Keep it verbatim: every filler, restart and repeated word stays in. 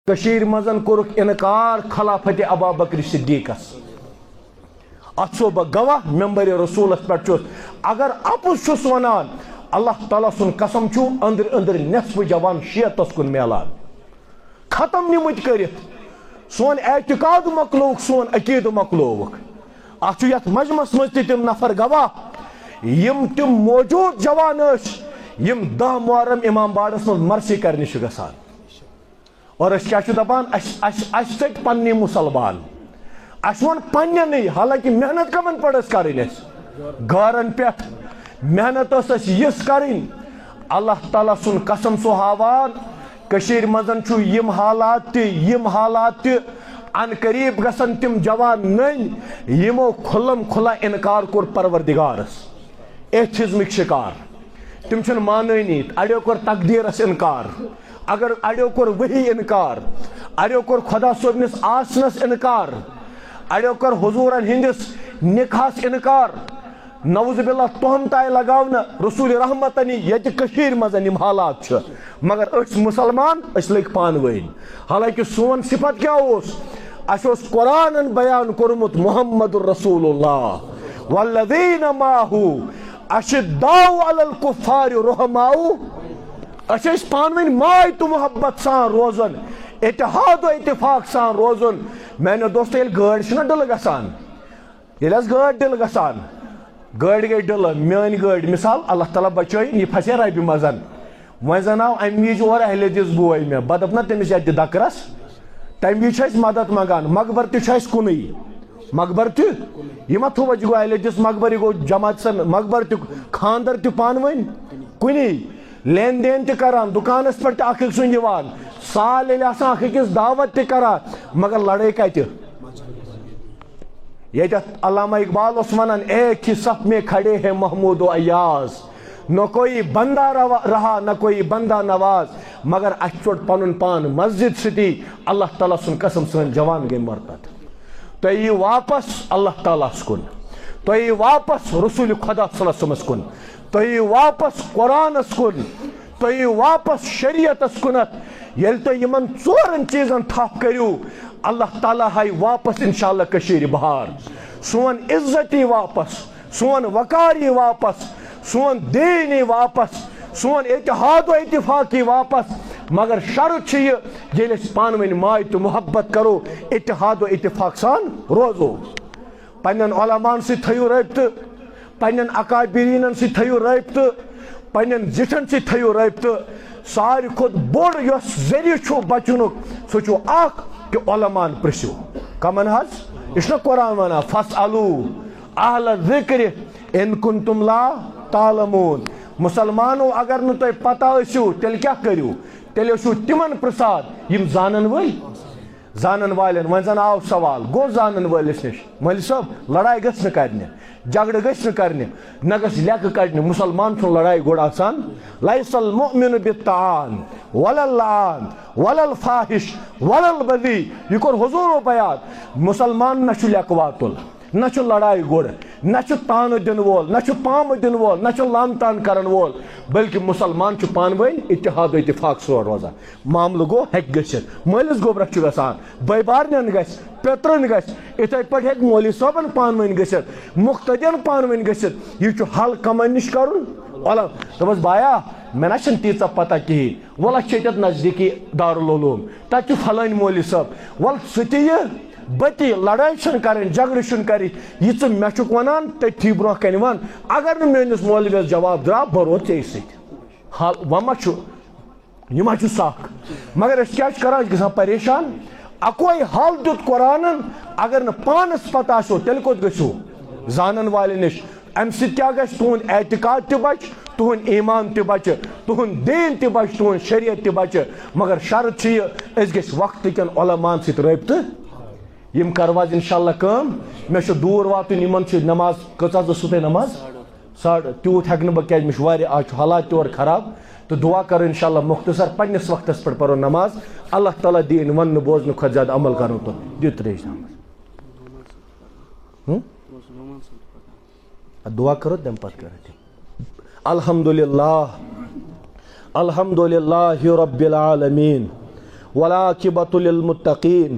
کٔشیٖرِ منٛز کوٚرُکھ اِنکار خلافت ابا بکر صدیقس۔ اتھ چھُسو بہٕ گواہ، ممبر رسولس پٮ۪ٹھ چھُس۔ اگر اپُز چھُس ونان، اللہ تعالیٰ سُنٛد قسم چھُ، أنٛدرۍ أنٛدرۍ نصفہٕ جوان شیعتس کُن میلان۔ ختم نِمٕتۍ کٔرِتھ۔ سون اعتقاد مۄکلووُکھ، سون عقیدٕ مۄکلووُکھ۔ اتھ چھُ یتھ مجمعس منٛز تہِ تِم نفر گواہ، یِم تِم موجود جوان ٲسۍ، یِم دَہ محرم امام باڑس منٛز مرثی کرنہِ چھِ گژھان۔ اور أسۍ کیٛاہ چھِ دَپان؟ اَسہِ، اَسہِ، اَسہِ سۭتۍ پننی مُسلمان۔ اَسہِ ووٚن پننٮ۪نٕے، حالانکہِ محنت کَمَن پٮ۪ٹھ ٲس کَرٕنۍ اَسہِ؟ گارَن پٮ۪ٹھ۔ محنت ٲس اَسہِ یِژھ کَرٕنۍ۔ اللہ تعالیٰ سُنٛد قسم، سُہ ہاوان، کٔشیٖرِ منٛز چھُ یِم حالات تہِ، یِم حالات تہِ، ان قریب گژھن تِم جوان نٔنۍ، یِمو کھُلم کھُلا اِنکار کوٚر پروردگارس۔ ایتھیزمٕکۍ شکار۔ تِم چھِنہٕ مانٲنی۔ اَڑیو کوٚر تقدیٖرس اِنکار، اگر اَڑیو کوٚر وحی اِنکار، اَڑیو کوٚر خۄدا صٲبنِس آسنس اِنکار، اَڑیو کوٚر حضوٗرن ہٕنٛدِس نکاحس اِنکار۔ نعوذ باللہ، تُہمت آیہِ لگاونہٕ رسول رحمتن، ییٚتہِ کٔشیٖرِ منٛز یِم حالات چھِ، مگر أسۍ مُسلمان، أسۍ لٔگۍ پانہٕ وٲنۍ۔ حالانکہ سون صفت کیٛاہ اوس؟ اَسہِ اوس قرآنن بیان کوٚرمُت محمد رسول اللہ والذین معہ اشداء علی الکفار رحماء۔ أسۍ ٲسۍ پانہٕ وٲنۍ ماے تہٕ محبت سان روزان، اتحاد و اتفاق سان روزان۔ میانیو دوستو، ییٚلہِ گٲڑۍ چھِنہ ڈٕلہٕ گژھان، ییٚلہِ حظ گٲڑۍ ڈٕلہٕ گژھان، گٲڑۍ گٔے ڈٕلہٕ، میٲنۍ گٲڑۍ مثال، اللہ تعالیٰ بچٲیِن، یہِ پھسے ربہِ منٛز۔ وۄنۍ زن آو امہِ وِزِ اورٕ اہل حدیث بوے مےٚ، بہٕ دپہٕ نہ تٔمِس یتہِ دِ دکرس، تمہِ وِزِ چھِ أسۍ مدد منٛگان۔ مقبر تہِ چھُ اَسہِ کُنُے، مقبر تہِ، یہِ ما تھوٚو وۄنۍ، یہِ گوٚو اہل حدیث مقبر، یہِ گوٚو جماعت سن مقبر تہِ، خاندر تہِ پانہٕ ؤنۍ کُنی، لین دین تہِ کران، دُکانس پٮ۪ٹھ تہِ اکھ أکۍ سُنٛد یِوان، سال ییٚلہِ آسان اکھ أکِس دعوت تہِ کران، مگر لڑٲے کتہِ؟ ییٚتٮ۪تھ علامہ اقبال اوس ونان، ایک ہی صف میں کھڑے ہیں محمود و ایاز، نہ کوئی بندہ روا-، رہا نہ کوئی بندہ نواز، مگر اَسہِ ژوٚٹ پنُن پان مسجد سۭتی۔ اللہ تعالیٰ سُنٛد قسم، سٲنۍ جوان گٔے مرتد۔ تُہۍ یِیِو واپس اللہ تعالیٰ ہس کُن، تُہۍ یِیِو واپس رسول خدا صلی اللہ علیہ وسلمس کُن، تُہۍ یِیِو واپس قرآنس کُن، تُہۍ یِیِو واپس شریعتس کُنتھ۔ ییٚلہِ تُہۍ یِمن ژورن چیٖزن تھپھ کٔرِو، اللہ تعالیٰ ہاوِ واپس انشاءاللہ کٔشیٖرِ بہار۔ سون عزت یی واپس، سون وقار یی واپس، سون دین یی واپس، سون اتحاد و اتفاق یی واپس۔ مگر شرط چھُ یہِ، ییٚلہِ أسۍ پانہٕ ؤنۍ ماے تہٕ محبت کرو، اتحاد و اتفاق سان روزو۔ پننٮ۪ن علماءن سۭتۍ تھٲیِو رٲبطہٕ، پننٮ۪ن اکابرینن سۭتۍ تھٲیِو رٲبطہٕ، پننٮ۪ن زِٹھٮ۪ن سۭتۍ تھٲیِو رٲبطہٕ۔ ساروی کھۄتہٕ بوٚڑ یۄس ذٔریعہٕ چھُ بچنُک، سُہ چھُ اکھ کہِ علماءن پرژھِو۔ کمن حظ؟ یہِ چھُنہ قرآن ونان، "فاسألوا اہل الذکر ان کنتم لا تعلمون"۔ مسلمانو، اگر نہٕ تۄہہِ پتہ ٲسِو، تیٚلہِ کیٛاہ کٔرِو؟ تیٚلہِ ٲسِو تِمن پرژھان، یِم زانن وٲلۍ۔ زانن والٮ۪ن۔ وۄنۍ زن آو سوال، گوٚو زانن وٲلِس نِش، "مولوی صٲب، لڑایہِ گٔژھ نہٕ کرنہِ، جھگڑٕ گٔژھ نہٕ کرنہِ، نہ گٔژھ لیکہٕ کڑنہِ، مسلمان چھُنہٕ لڑایہِ گوٚڑ آسان۔ لیس المؤمن بالطعان ولا اللعان ولا الفاحش ولا البذیء"۔ یہِ کوٚر حضوٗرو بیان۔ مسلمان نہ چھُ لیکہٕ واتُل، نہ چھُ لڑایہِ گوٚڑ، نہ چھُ طعنہٕ دِنہٕ وول، نہ چھُ پامہٕ دِنہٕ وول، نہ چھُ لعن طعن کرن وول، بلکہِ مسلمان چھُ پانہٕ ؤنۍ اتحاد و اتفاق سان روزان۔ معاملہٕ گوٚو ہیٚکہِ گٔژھِتھ، مٲلِس گوٚبرس چھُ گژھان، بٲے بارنٮ۪ن گژھِ، پیٚترن گژھِ، یِتھے پٲٹھۍ ہیٚکہِ مولوی صٲبن پانہٕ ؤنۍ گٔژھِتھ، مقتدین پانہٕ ؤنۍ گٔژھِتھ۔ یہِ چھُ حل کمن نِش کرُن؟ علم۔ دوٚپمس، "بایا، مےٚ نہ چھنہٕ تیٖژاہ پتہ کِہیٖنۍ، وۄلہ چھِ ییٚتٮ۪تھ نزدیٖکی دارالعلوم، تتہِ چھُ فلٲنۍ مولوی صٲب، وۄلہ ژٕ تہِ یہِ، بہٕ تہِ یہِ، لڑٲے چھنہٕ کرٕنۍ، جھگڑٕ چھُنہٕ کرٕنۍ، یہِ ژٕ مےٚ چھُکھ ونان تٔتھی برونٛہہ کنہِ ون، اگر نہٕ میٲنِس مولویس جواب درٛاو، بہٕ روزٕ ژےٚ سۭتۍ۔" حل وۄنۍ ما چھُ، یہِ ما چھُ سکھ؟ مگر أسۍ کیٛاہ چھِ کران؟ أسۍ گژھان پریشان۔ اکوے حل دیُت قرآنن، اگر نہٕ پانس پتہ آسیو، تیٚلہِ کوٚت گٔژھِو؟ زانن والٮ۪ن نِش۔ امہِ سۭتۍ کیٛاہ گژھِ؟ تُہُنٛد اعتقاد تہِ بچہِ، تُہُنٛد ایمان تہِ بچہِ، تُہُنٛد دین تہِ بچہِ، تُہُنٛد شریعت تہِ بچہِ۔ مگر شرط چھِ یہِ، أسۍ گژھِ وقتہٕ کٮ۪ن علماہن سۭتۍ رٲبطہٕ۔ یِم کرو آز انشاءاللہ کٲم۔ مےٚ چھُ دوٗر واتُن، یِمن چھِ نماز، کٔژ حظ ٲسوٕ تۄہہِ نماز؟ ساڑٕ، تیوٗت ہٮ۪کہٕ نہٕ بہٕ کینٛہہ، مےٚ چھُ واریاہ، آز چھُ حالات تہِ اورٕ خراب، تہٕ دُعا کرو انشاءاللہ مختصر، پننِس وقتس پٮ۪ٹھ پرو نماز۔ اللہ تعالیٰ دِیِن وننہٕ بوزنہٕ کھۄتہٕ زیادٕ عمل کرنہٕ توفیق۔ دِیِو ترٛیش نماز۔ ہُم؟ دُعا کرو، تَمہِ پتہٕ کرو تِم۔ الحمدللہ، الحمدللہ رب العالمین، والعاقبۃ للمتقین۔